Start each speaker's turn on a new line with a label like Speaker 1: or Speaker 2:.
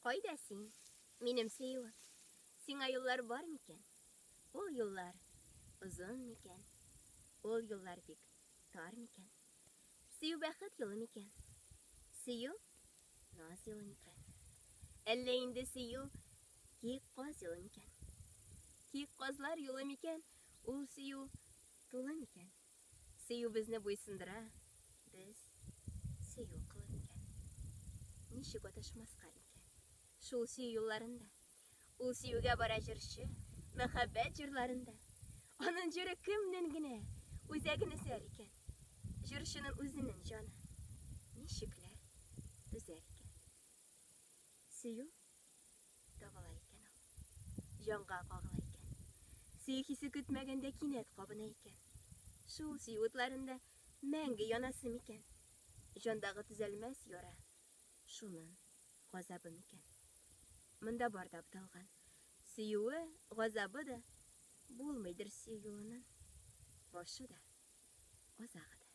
Speaker 1: Кайда син, минем сөюем? Сиңа юллар бар микән? Ул юллар озын микән? Ул юллар бик тар микән? Сөю бәхет юлы микән? Сөю наз юлы микән? Әллә инде сөю киек каз юлы микән? Киек казлар юлы микән? Ул сөю тулы микән? Сөю безне буйсындыра, без сөю колы микән? Ничек аташмаска икән шул сөю юлларында? Ул сөюгә бара җырчы, мәхәббәт җырларында. Анын җыры кемнен генә үзәген өзәр икән? Җырчынын үзенен җаны ничекләр түзәр икән? Сөю табыла икән ул. Җанга кагыла икән. Сөю хисе көтмәгәндә кинәт кабына икән. Шул сөю утларында мәңге янасы микән? Җандагы төзәлмәс яра шунын газабы микән? Монда бар да буталган. Сөюе, газабы да булмыйдыр сөю юлының башы да, азагы да.